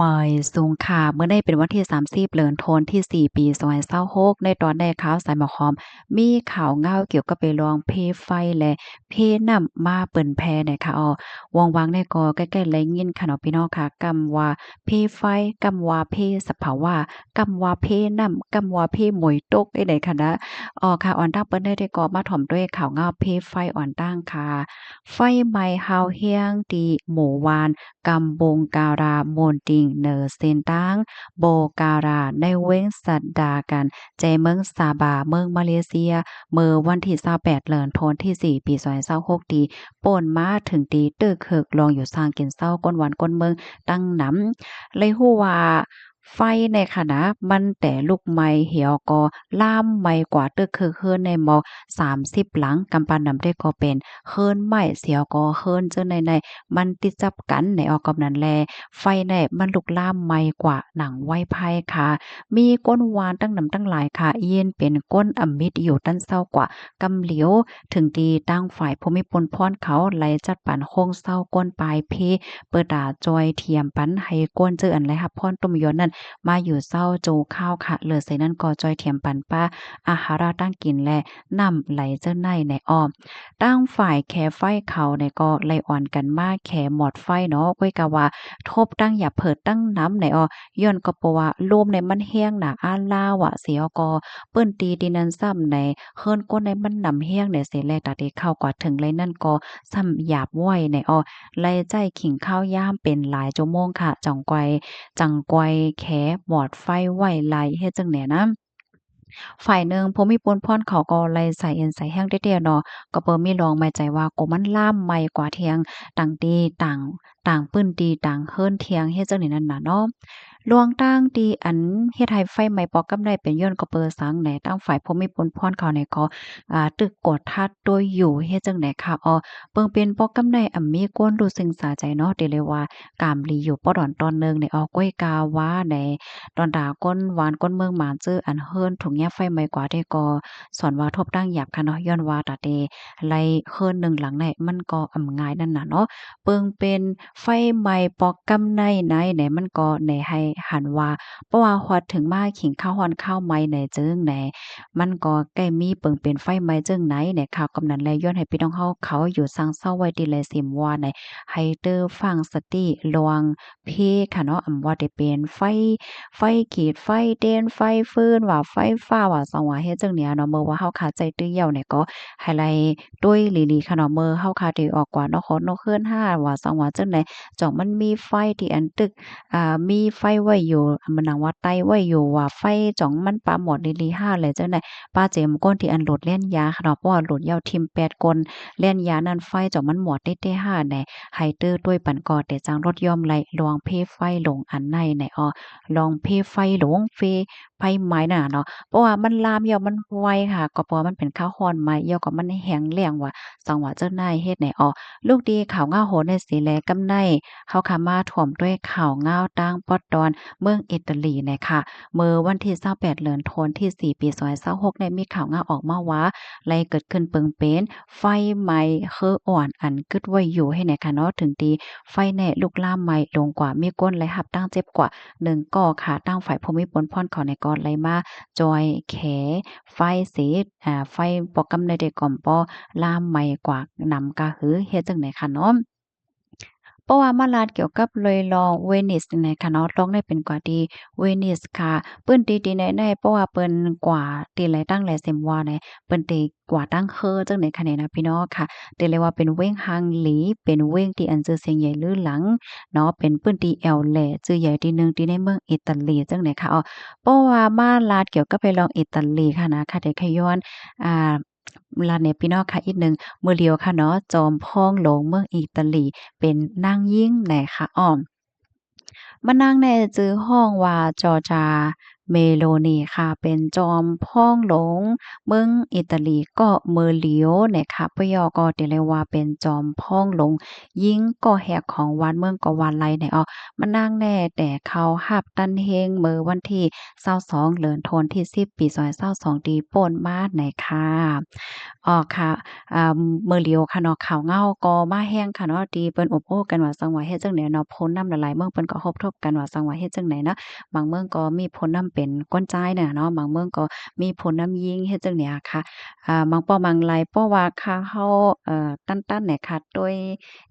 ໝາຍສູງຄ່າ ມື້ນີ້ເປັນວັນທີສາມສິບ ເດືອນທັນວາ ປີສອງພັນຊາວຫົກ ໃນຕອນນີ້ຂ່າວສາຍໝາກຫອມ ມີຂ່າວງາວກ່ຽວກັບໄປລອງເພໄຟ ແລະ ເພນ້ຳມາເປິ້ນແຜ່ແດ່ຄ່ະ. ເອົາ ວ່າງໆນີ້ກໍໃກ້ໆໄດ້ຍິນຄ່ະເນາະ ພີ່ນ້ອງຄ່ະ ກຳວ່າເພໄຟ ກຳວ່າເພສະພາວະ ກຳວ່າເພນ້ຳ ກຳວ່າເພໝວຍຕົກ ເຮັດໃດຂະນະ. ເອົາຄ່ະ ອອນຕາງເປີດນີ້ກໍມາຖອມດ້ວຍຂ່າວງາວເພໄຟອອນຕາງຄ່ະ. ໄຟໄໝ້ຮ້າວແຮງທີ່ໝູ່ບ້ານ ກຳບຸງກາລາ ມູນຕິງ ເນີເຊັນຕາງ ໂບກາລາ ໃນແຂວງຊະດາການ ແຈເມືອງຊາບາ ເມືອງມາເລເຊຍ ເມື່ອວັນທີຊາວແປດ ເດືອນທັນວາ ປີສອງພັນຊາວຫົກ ທີ່ ໂປ້ນມາເຖິງທີ່ຕຶກເຮີກລວງຢູ່ ສ້າງກິນເຊົາ ຄົນບ້ານຄົນເມືອງຕັ້ງນຳ ເລີຍຮູ້ວ່າ ໄຟໃນຂະນະມັນແຕ່ລຸກໄໝ້ ແລ້ວກໍລາມໄໝ້ກວ່າຕຶກເຮີກເຮືອນໃນໝໍກ ສາມສິບຫຼັງ ກຳປານນຳໄດ້ກໍເປັນເຮືອນໄມ້ ແລ້ວກໍເຮືອນເຈີໃນໃນມັນຕິດຈັບກັນໃນອອກກັບນັ້ນແລ ໄຟໃນມັນລຸກລາມໄໝ້ກວ່າໜັງໄວໄຟຄ່ະ. ມີຄົນບ້ານຕັ້ງນຳຕັ້ງຫຼາຍຄ່ະ ເຢັນເປັນຄົນອຳມິດຢູ່ຕັນເຊົາກວ່າ ກຳຫຼຽວ ເຖິງທີ່ທາງຝ່າຍຜູ້ມີປຸນພອນເຂົາໄດ້ຈັດປັນໂຮງເຊົາຄົນປາຍເພ ເພື່ອຕາຈ່ອຍທຽມປັນໃຫ້ຄົນເຈີອັນໄດ້ຮັບພອນຕຸ້ມຢວນນັ້ນ ມາຢູ່ເຊົາຊົ່ວຄາວຄ່ະ. ເຫຼືອໃສ່ນັ້ນກໍຈ່ອຍທຽມປັນປາອາຫາລະການກິນ ແລະ ນ້ຳໄຫຼເຈີໃນໃນອ້ອມ. ທາງຝ່າຍແຄໄຟເຂົານີ້ກໍໄດ້ອອນກັນມາແຄໝອດໄຟເນາະ ກ້ອຍກະວ່າທົບທັງຢາບເພີດຕັ້ງນຳໃນອ້ອ ຍ້ອນກໍເພາະວ່າລົມໃນມັນແຮງໜາອາລາວະ ແລ້ວກໍພື້ນທີ່ທີ່ນັ້ນຊ້ຳໃນ ເຮືອນຄົນໃນມັນໜຳແຮງແດ່ເສ ແລະ ຕາທີ່ເຂົ້າກວ່າເຖິງໄລນັ້ນກໍຊ້ຳຢາບໄວໃນອອ ໄດ້ໃຊ້ຂິງຄາວຍາມເປັນຫຼາຍຊົ່ວໂມງຄ່ະ ຈັ່ງກວ່າ ຈັ່ງກວ່າແຄໝອດໄຟໄວ້ໄດ້ ເຮັດຈັ່ງແນວນັ້ນ. ຝ່າຍໜຶ່ງຜູ້ມີປຸນພອນເຂົາກໍໄດ້ໃສ່ເອັນໃສ່ແຮງແທ້ໆເນາະ ກໍບໍ່ມີລອງໝາຍໃຈວ່າກໍມັນລາມໄໝ້ກວ່າທຽງ ຕ່າງທີ່ຕ່າງ ຕ່າງພື້ນທີ່ຕ່າງເຮືອນທຽງ ເຮັດຈັ່ງນີ້ນັ້ນນະເນາະ. ລວງທາງທີ່ອັນເຮັດໃຫ້ໄຟໄໝ້ປອກກັບໄດ້ເປັນຍ້ອນກໍເປີສັງແດ່ ທາງຝ່າຍຜູ້ມີປຸນພອນເຂົານີ້ກໍ ອ່າ ຕຶກກວດທາຕົວຢູ່ ເຮັດຈັ່ງໃດຄ່ະ ອໍ ເບິ່ງເປັນປອກກັບໄດ້ ອຳມີຄວາມຮູ້ສຶກສາໃຈເນາະ ທີ່ເລີຍວ່າກາມດີຢູ່ປະດອນຕອນໜຶ່ງໃນ ອໍ ກ້ອຍກາວ່າໃນ ດອນດາຄົນບ້ານຄົນເມືອງມາເຈີອັນເຮືອນຖືກຍາໄຟໄໝ້ກວ່າແທ້ກໍ ສ່ວນວ່າທົບທັງຢາບຄ່ະເນາະ ຍ້ອນວ່າຕາເຕໄລ່ເຮືອນໜຶ່ງຫຼັງໃນ ມັນກໍອຳງ່າຍນັ້ນນະເນາະ ເບິ່ງເປັນ ໄຟໄໝ້ປອກກຳໄນໃນໃນ ມັນກໍໃນໃຫ້ຫັນວ່າ ເພາະວ່າຮອດເຖິງມາຂິງຄາວຮ້ອນຄາວໄໝ້ໃນເຈີງໃນ ມັນກໍໃກ້ມີເປິງເປັນໄຟໄໝ້ເຈີງໃນໃນ ຂ່າວກຳນັ້ນແລ ຍ້ອນໃຫ້ພີ່ນ້ອງເຮົາເຂົາຢູ່ຊ່າງເຊົາໄວ້ທີ່ແລຊິມວ່າໃນ ໃຫ້ເຕີຟັງສະຕິລວງເພຄະເນາະ ອຳວ່າແຕ່ເປັນໄຟ ໄຟຂີດ ໄຟເດັນ ໄຟຟືນ ວ່າໄຟຟ້າ ວ່າສັງວ່າເຮັດຈັ່ງນີ້ເນາະ ເມື່ອວ່າເຮົາຄາໃຈຕື້ຢາວໃນກໍໃຫ້ໄລ່ ໂດຍຫຼີໆ ຂະເນາະ ເມື່ອເຮົາຄາທີ່ອອກກວ່ານອກຫໍນອກເຮືອນຫາ ວ່າສັງວ່າຈັ່ງໃດ ຈ່ອງມັນມີໄຟທີ່ອັນຕຶກ ອ່າ ມີໄຟໄວ້ຢູ່ ມັນໜັງວ່າໄຕ້ໄວ້ຢູ່ວ່າໄຟຈ່ອງມັນປາໝອດຫຼີໆ ຫາແລຈັ່ງໃດ ປາເຈມຄົນທີ່ອັນໂຫຼດແລ່ນຢາຂະເນາະ ເພາະວ່າໂຫຼດຢາວຖິ້ມແປດຄົນ ແລ່ນຢານັ້ນໄຟຈ່ອງມັນໝອດແທ້ໆ ຫາແດ່ ໃຫ້ເຕີໂດຍປັນກໍແຕ່ຈັ່ງລົດຍ່ອມໄລ່ລວງເພໄຟຫຼົງອັນໃນໃນ ອໍ ລວງເພໄຟຫຼົງ ເພ ໄຟໄໝ້ນັ້ນນະເນາະ ເພາະວ່າມັນລາມ ແລ້ວມັນໄວຄ່ະ ກໍເພາະວ່າມັນເປັນຄາວຮ້ອນໄໝ້ ແລ້ວກໍມັນແຮງແລ້ງວ່າ ສັງວ່າເຈົ້ານາຍເຮັດໃນ ອໍ ລູກດີຂ່າວງາວໂຫນໃນສີແລກຳໄນ ເຮົາຄະມາຖ້ວມດ້ວຍຂ່າວງາວຕ່າງປອດຕອນເມືອງອີຕາລີແນະຄ່ະ ເມື່ອວັນທີຊາວແປດ ເດືອນທັນ ທີສີ່ ປີສອງພັນຊາວຫົກ ນີ້ມີຂ່າວງາວອອກມາວ່າ ໄດ້ເກີດຂຶ້ນເປິງເປັນໄຟໄໝ້ເຮືອອ່ອນອັນກຶດໄວ້ຢູ່ໃຫ້ແນະຄ່ະເນາະ ເຖິງທີ່ໄຟແນະລຸກລາມໄໝ້ລົງກວ່າ ມີຄົນໄດ້ຮັບບາດເຈັບກວ່າໜຶ່ງກໍຄ່ະ ທາງຝ່າຍຜູ້ມີຜົນພອນເຂົາແນະກໍໄດ້ມາ ຈອຍແຂໄຟເສດ ອາ ໄຟບໍ່ກຳໄດ້ໄດ້ກ່ອມປໍລາມໄໝ້ກວ່ານຳກະຫື ເຮັດຈັ່ງໃດຄະເນາະ? ເພາະວ່າມາລາດກ່ຽວກັບເລື່ອງເວນິສນີ້ນະຄະເນາະ ລອງໄດ້ເປັນກວ່າທີ່ເວນິສຄ່ະ ພື້ນທີ່ທີ່ໃນໃນ ເພາະວ່າເພິ່ນກວ່າທີ່ໄຫຼຕັ້ງແລເຊັມວ່າໃນ ເພິ່ນທີ່ກວ່າຕັ້ງເຮີຈັ່ງໃດຄະແນນະພີ່ນ້ອງຄ່ະ ແຕ່ເລີຍວ່າເປັນເວງຮັງລີ ເປັນເວງທີ່ອັນຊື່ສຽງໃຫຍ່ລືຫຼັງເນາະ ເປັນພື້ນທີ່ແອວແລ ຊື່ໃຫຍ່ທີ່ໜຶ່ງທີ່ໃນເມືອງອີຕາລີຈັ່ງໃດຄ່ະ ເພາະວ່າມາລາດກ່ຽວກັບເລື່ອງອີຕາລີຄ່ະນະ ຂ້າໄດ້ຂະຍ້ອນ ອ່າ ລາແນະພີ່ນ້ອງຄ່ະອີກໜຶ່ງ ມື້ດຽວຄ່ະເນາະ ຈອມພອງຫຼວງເມືອງອີຕາລີ ເປັນນາງຍິງແນະຄ່ະອ້ອມ ມານາງແນະຈື່ຮ້ອງວ່າ ຈໍຈາ ເມໂລນີຄ່ະ ເປັນຈອມພອງຫຼວງເມືອງອີຕາລີ ເກາະເມີລິວນະຄ່ະ. ປະຫຍັງກໍໄດ້ເອີ້ນວ່າເປັນຈອມພອງຫຼວງຍິງເກາະແຮກຂອງຫວານເມືອງກໍວ່າໄດ້ນະເອາະ. ມານາງແນ່ແຕ່ເຂົາຮັບຕັນເຮງເມື່ອວັນທີຊາວສອງ ເດືອນທັນວາທີສິບ ປີສອງພັນຊາວສອງ ທີ່ຜ່ານມານະຄ່ະ. ອໍ ຄ່ະ ເອີ່ມ ເມີລິວຄ່ະເນາະ ຂ່າວເຫງົາກໍມາແຮງຄ່ະເນາະ ທີ່ເພິ່ນອົບໂອ້ກັນວ່າຈັ່ງວ່າເຮັດຈັ່ງໃດເນາະ ຜູ້ນຳຫຼາຍໆເມືອງເພິ່ນກໍຮົບທົບກັນວ່າຈັ່ງວ່າເຮັດຈັ່ງໃດເນາະ. ບາງເມືອງກໍມີຜູ້ນຳເປັນຄົນຊາຍນະເນາະ ບາງເມືອງກໍມີຜູ້ນຳຍິງເຮັດຈັ່ງໃດອະຄ່ະ. ອາ ບາງປ້ອມບາງໄລ ເພາະວ່າຄ່າເຮົາ ເອີ່ ຕັນໆນະຄ່ະ ໂດຍ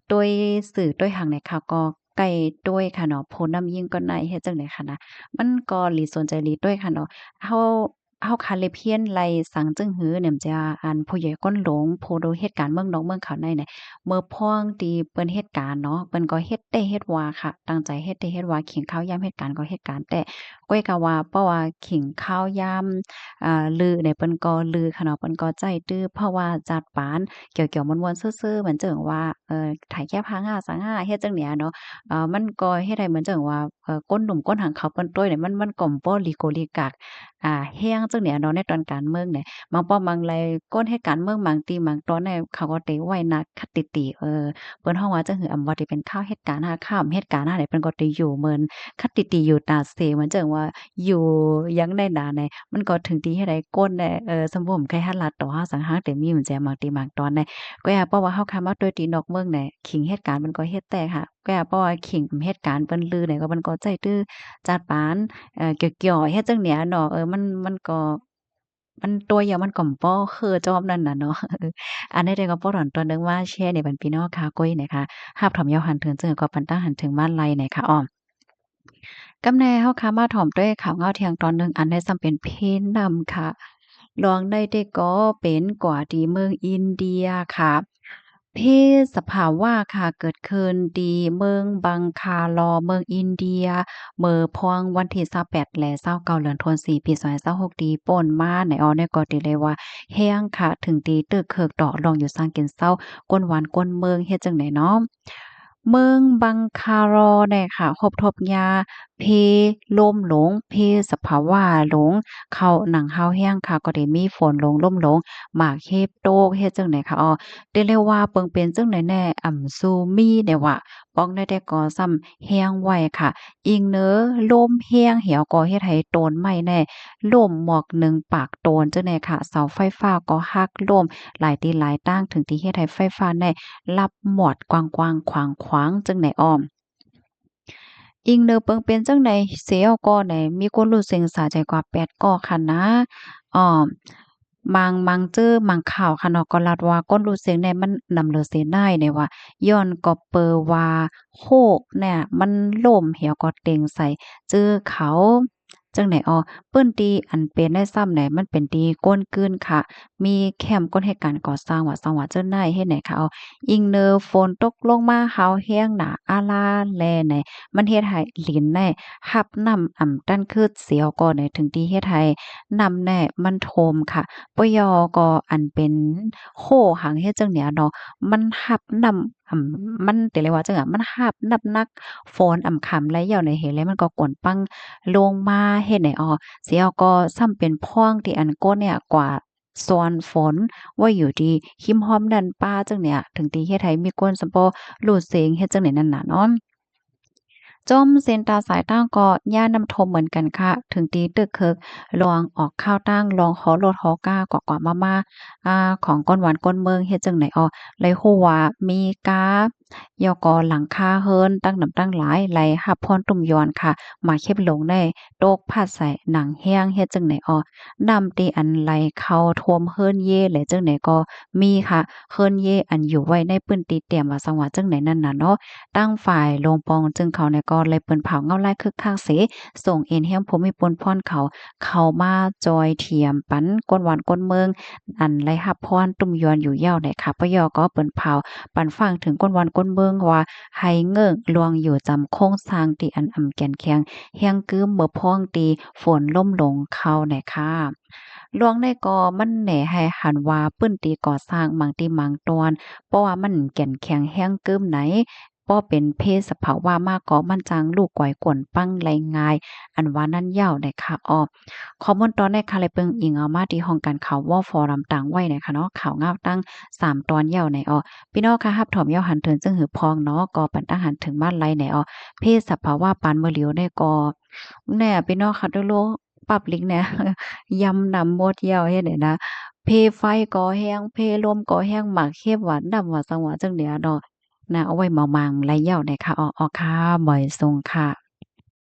ໂດຍສື່ໂດຍຫຍັງນະຄ່ະ ກໍໃກ້ໂດຍຄ່ະເນາະ ຜູ້ນຳຍິງກໍໄດ້ເຮັດຈັ່ງໃດຄ່ະນະ ມັນກໍລີ້ສົນໃຈລີ້ໂດຍຄ່ະເນາະ. ເຮົາ ເຮົາຄາເລັບຮຽນໄລ່ສັງຈຶ່ງຫືອແນມຈາ ອັນຜູ້ໃຫຍ່ກົ້ນຫຼວງ ຜູ້ເຮັດການເມືອງນອກເມືອງເຂົາໃນນະ ເມື່ອພວງທີ່ເພິ່ນເຮັດການເນາະ ເພິ່ນກໍເຮັດແຕ່ເຮັດວ່າຄ່ະ ຕັ້ງໃຈເຮັດແຕ່ເຮັດວ່າ ເຄັ່ງຄາວຍາມເຮັດການກໍເຮັດການແຕ່ ກ້ອຍກະວ່າ ເພາະວ່າເຄັ່ງຄາວຍາມ ອາ ລືໃນ ເພິ່ນກໍລືຄ່ະເນາະ ເພິ່ນກໍໃຈຕື້ ເພາະວ່າຈັດປານກຽວໆມ່ວນໆຊື່ໆ ມັນຈຶ່ງວ່າ ເອີ ຖ່າຍແຄບຫາງາສາງາເຮັດຈັ່ງເນີ້ຍເນາະ ເອີ ມັນກໍເຮັດໃຫ້ມັນຈັ່ງວ່າ ເອີ ກົ້ນໜຸ່ມກົ້ນຫາງເຂົາເພິ່ນໂຕ້ຍນີ້ ມັນ ມັນກໍບໍ່ລີໂກລີກາກ ອາ ແຮງຈັ່ງເນີ້ຍເນາະ ໃນຕອນການເມືອງນີ້. ບາງປ້ອມບາງໄລ ຄົນເຮັດການເມືອງບາງທີ່ບາງຕອນນີ້ ເຂົາກໍໄດ້ໄວ້ໜ້າຄັດຕິຕິ ເອີ ເພິ່ນຮ້ອງວ່າຈັ່ງຫື ອຳວ່າທີ່ເປັນຂ່າວເຮັດການຫາ ຂ່າວເຮັດການຫານີ້ ເພິ່ນກໍໄດ້ຢູ່ເມີນຄັດຕິຕິ ຢູ່ຕາເສ ມັນຈັ່ງວ່າຢູ່ຢ່າງໃດນານີ້ ມັນກໍເຖິງທີ່ເຮັດໃຫ້ກົ້ນນີ້ ເອີ ສຳບໍ່ເຄີຍຫັນລາດຕໍ່ຫາສັງຫາງ ແຕ່ມີມັນຈະບາງທີ່ບາງຕອນນີ້ ກໍຢ່າ ເພາະວ່າເຮົາຂ້າມາໂດຍທີ່ນອກເມືອງນີ້ ເຄັ່ງເຮັດການມັນກໍເຮັດແຕ່ຫາ ກໍຢ່າ ເພາະວ່າເຄັ່ງເຮັດການເພິ່ນລືໃດ ກໍມັນກໍໃຈຕື້ ຈັດປານ ເອີ ກ່ຽວໆ ເຮັດຈັ່ງເນີ້ຍເນາະ ເອີ ມັນ ມັນກໍ ມັນຕົວຢ່າງມັນກໍບໍ່ຄືຈອມນັ້ນນະເນາະ. ອັນໃດກໍພໍດອນຕອນໜຶ່ງມາແຊໃນບັນພີ່ນ້ອງຄ່ະ ກ້ອຍນະຄ່ະ ຮັບຖອມຍາວຫັນເຖິງ ເຊິ່ງກໍປັນຕັ້ງຫັນເຖິງມາໄລນະຄ່ະ ອ້ອມ ກຳແນເຮົາຄ່ະ ມາຖອມດ້ວຍຂ່າວເຫງົາທ່ຽງຕອນໜຶ່ງ ອັນໃດຊ້ຳເປັນເພນ້ຳຄ່ະ. ລວງໃດແຕ່ກໍເປັນກວ່າທີ່ເມືອງອິນເດຍຄ່ະ ເພສະພາວະຄ່ະ ເກີດຂຶ້ນທີ່ເມືອງບັງຄາລໍ ເມືອງອິນເດຍ ເມື່ອພວງວັນທີຊາວແປດ ແລະ ຊາວເກົ້າ ເດືອນທັນວາ ປີສອງພັນຊາວຫົກ ທີ່ຜ່ານມາໃນອອນນີ້ ກໍໄດ້ເລີຍວ່າແຮງຄ່ະ ເຖິງທີ່ຕຶກເຄີກຕໍ່ລວງຢູ່ສ້າງກິນເຊົາ ກົ້ນຫວານກົ້ນເມືອງ ເຮັດຈັ່ງໃດເນາະ. ເມືອງບັງຄາລໍແນ່ຄ່ະ ພົບທົບຍາເພລົມຫຼົງ ເພສະພາວະຫຼົງ ເຂົ້າໜັງຮາວແຮງຄ່ະ ກໍໄດ້ມີຝົນຫຼົງ ລົມຫຼົງ ໝາກເຫັບຕົກ ເຮັດຈັ່ງໃດຄ່ະ ອໍ ແຕ່ເລີຍວ່າເບິ່ງເປັນຈັ່ງໃດແນ່ ອຳຊູມີແນ່ວ່າ ປ້ອງໃດແຕ່ກໍຊ້ຳແຮງໄວຄ່ະ ອີງເນີລົມແຮງແຮວກໍເຮັດໃຫ້ໂຕນໄມ້ແນ່ລົ້ມ ໝວກໜຶ່ງປາກໂຕນຈັ່ງໃດຄ່ະ ເສົາໄຟຟ້າກໍຫັກລົ້ມ ຫຼາຍທີ່ຫຼາຍຕ່າງ ເຖິງທີ່ເຮັດໃຫ້ໄຟຟ້າແນ່ລັບໝວດກວ້າງໆຂວາງໆຈັ່ງໃດອ້ອມ. ອີງເນີເບິ່ງເປັນຈັ່ງໃດເສຍກໍແນ່ ມີຄົນລຸເສັງສາໃຈກວ່າແປດກໍຂະນະ ອອ ມັງ ມັງເຈີມັງຂ່າວຂະເນາະ ກໍລາດວ່າ ກົ້ນລູເຊັງແນ່ ມັນນຳເລີເສຍໜ້າຍແນ່ວ່າ ຍ້ອນກໍເປີວ່າ ໂຄກແນ່ ມັນລົ້ມແລ້ວກໍເຕັງໃສ່ເຈີເຂົາ ຈັ່ງໃດອໍ ພື້ນທີ່ອັນເປັນໄດ້ຊ້ຳແນ່ ມັນເປັນທີ່ກ້ວນກືນຂະ ມີແຄມຄົນເຮັດການກໍ່ສ້າງວ່າ ສັງຫວັດເຈີນາຍເຮັດແນ່ຂະ ອີງເນີຝົນຕົກລົງມາຮາວແຮງໜາອາລາແລແນ່ ມັນເຮັດໃຫ້ດິນແນ່ ຮັບນ້ຳອຳຕັນຄືດສຽວກໍແນ່ ເຖິງທີ່ເຮັດໃຫ້ນ້ຳແນ່ມັນຖ້ວມຂະ ປະຢໍກໍອັນເປັນໂຄຫາງເຮັດຈັ່ງເນີ້ຍເນາະ ມັນຮັບນ້ຳ ອຳ ມັນ ແຕ່ລະວ່າຈັ່ງ ມັນຮັບນ້ຳໜັກຝົນອຳຄຳໄລຍາວໃນເຫດ ແລະ ມັນກໍກວນປັງລົງມາເຮັດໃນອອ ສຽວກໍຊ້ຳເປັນພວງທີ່ອັນກ້ນເນີ້ຍກວ່າ ຊ້ອນຝົນໄວ້ຢູ່ທີ່ຮິມຮ່ອມນັ້ນປາຈັ່ງເນີ້ຍ ເຖິງທີ່ເຮັດໃຫ້ມີຄົນສຳພໍລູເຊັງເຮັດຈັ່ງໃດນັ້ນນະເນາະ. ຈອມເຊັນຕາສາຍຕ່າງກໍຢ້ານນ້ຳຖ້ວມເໝືອນກັນຂະ ເຖິງທີ່ຕຶກເຄີກລວງອອກຂ່າວຕ່າງລວງ ຫໍລົດຫໍກາກວ່າໆມາໆ ອາ ຂອງກ້ນຫວານກົ້ນເມືອງເຮັດຈັ່ງໃດອອ ໄດ້ຮູ້ວ່າມີກາ ແລ້ວກໍຫຼັງຄາເຮືອນຕັ້ງໜຳຕັ້ງຫຼາຍ ໄດ້ຮັບພອນຕຸ່ມຢອນຂະ ໝາກເຫັບຫຼົງໄດ້ຕົກພາດໃສ່ໜັງແຮງເຮັດຈັ່ງໃດອອ ນ້ຳທີ່ອັນໄຫຼເຂົ້າຖ້ວມເຮືອນເຢ ແລະ ຈັ່ງໃດກໍມີຂະ ເຮືອນເຢອັນຢູ່ໄວ້ໃນພື້ນທີ່ຕຽມວ່າ ສັງຫວັດຈັ່ງໃດນັ້ນນະເນາະ. ທາງຝ່າຍໂລງປອງຈຶ່ງເຂົາແນ່ກໍໄດ້ເປີດຂ່າວເງົາລາຍຄຶກຄັກເສ ສົ່ງເອັນແຮມພູມິພົນພອນເຂົາ ເຂົ້າມາຈອຍທຽມປັນກົ້ນຫວານກົ້ນເມືອງ ອັນໄດ້ຮັບພອນຕຸ່ມຢອນຢູ່ຍາວໃດຂະ ປະຢໍກໍເປີດຂ່າວປັນຟັງເຖິງກົ້ນຫວານກົ້ນເມືອງວ່າ ໃຫ້ເງິ້ງລວງຢູ່ຈຳໂຄງສ້າງທີ່ອັນອຳແກ່ນແຂງແຮງກຶມເມື່ອພວງທີ່ຝົນລົມລົງເຂົ້າໃນຄາບ ລວງໃນກໍມັນແນໃຫ້ຫັນວ່າ ພື້ນທີ່ກໍ່ສ້າງມັງຕິມັງຕອນ ເພາະວ່າມັນແກ່ນແຂງແຮງກຶມໃນ ພໍເປັນເພສະພາວະມາກໍມັນຈັ່ງລຸກກວາຍກວນປັງໄດ້ງ່າຍ ອັນວ່ານັ້ນເຍົາະນະຄະເອາະ. ຂໍ້ມູນຕອນນີ້ຂ້າໄດ້ເບິ່ງອີງເອົາມາທີ່ຫ້ອງການຂ່າວວໍຟໍຣຳຕັ້ງໄວ້ນະຄະເນາະ ຂ່າວງາວຕັ້ງສາມຕອນເຍົາະນະເອາະ. ພີ່ນ້ອງຄະຮັບຖອມເຍົາະຫັນເຖິງເຊິ່ງຫືອພອງເນາະ ກໍປັນຕັ້ງຫັນເຖິງມາໄລນະເອາະ. ເພສະພາວະປານມື້ຫຼຽວນີ້ກໍ ແນ່ ພີ່ນ້ອງຄະ ໂດໂລ ປັບລິກແນ່ ຢຳນຳໝົດເຍົາະເຮັດໃດນະ ເພໄຟກໍແຮງ ເພລົມກໍແຮງ ໝາກເຫັບຫວານ ນ້ຳຫວານ ສັງຫວານ ຈັ່ງເດເນາະ ນະ ເອົາໄວ້ມາມັງໄລເຍົາະນະຄະ ອອກ ອອກຄ່ະ ໝວຍຊົງຄ່ະ.